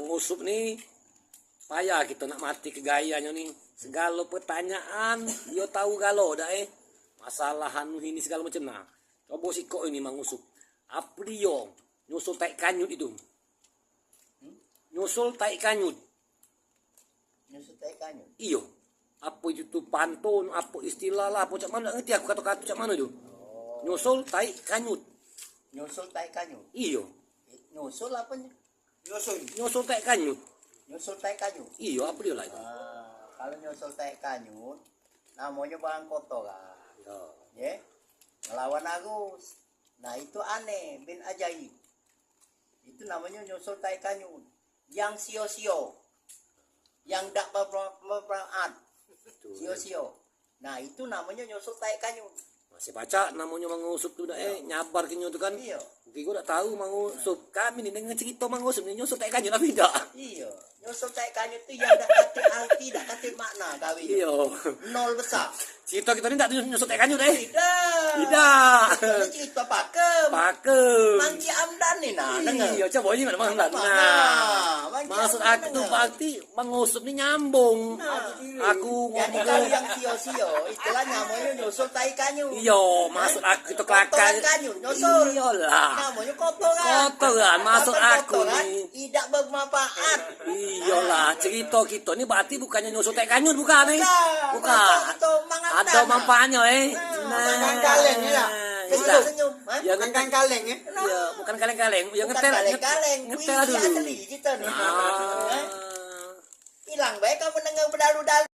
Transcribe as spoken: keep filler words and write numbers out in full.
Usup ni payah kito nak mati ke gayanyo ni. Segalo pertanyaan dio tau galo dak eh. Masalah anu ini segalo macam nah. Cobo sikok ini Mang Usup. Apo dio nyusul taik kanyut itu? Nyusul taik kanyut. Nyusul taik kanyut. Iyo. Apo itu tu pantun, apo istilah lah, apo cak mano dak ngerti aku kato-kato cak mano itu. Nyusul taik kanyut. Nyusul taik kanyut. Iyo. Nyusul apo ni? Nyusul. Nyusul taik kanyut. Nyusul taik kanyut. Iyo, apo dio lah itu? Ah, kalu nyusul taik kanyut, namonyo barang kotor lah. Yo. Ye. Ngelawan arus. Nah, itu aneh, bin ajaib. Itu namonyo nyusul taik kanyut. Yang sio-sio. Yang dak bermanfaat. Sio-sio. Nah, itu namonyo nyusul taik kanyut. Masih pacak namonyo Mang Usup tu dak eh, nyabar kenyo tu kan. Iyo. Mungkin kau dak tau Mang Usup. Kami ni dengan cerito Mang Usup ni nyusul taik kanyut tapi dak. Iyo. Nyusul taik kanyut tu yang dak katik arti, dak katik makna gawe. Iyo. Nol besar. Cerito kito ni dak nyusul taik kanyut eh. Tidak. Tidak. Ini cerito pakem. Pakem. Mang Cik Amdan ni nah, dengar. Iyo, cobo ini Mang Amdan. Nah, Mang Cik Amdan. Maksud aku tu berarti Mang Usup ni nyambung. Nah. Aku jadi ngomong kalu yang sio-sio, istilah namonyo nyusul tai kanyut. Iyo, maksud aku tu kelakar. Kotoran kanyut, nyusul. Iyolah. Namonyo kotoran. Kotoran, maksud aku ni. Idak bermanfaat. Iyolah, cerito kito ni berarti bukannyo nyusul tai kanyut, bukan eh? Bukan. Bukan. Ado manfaatnyo eh. Nah, manfaat kaleng ya. Senyum, senyum. Ya, bukan kaleng-kaleng. Ya, bukan kaleng-kaleng. Ya, ngetel, kaleng-kaleng. Ngetel dulu. Puisi asli kito ni. Ah. Hilang bae kamu nengah bedalu-dalu.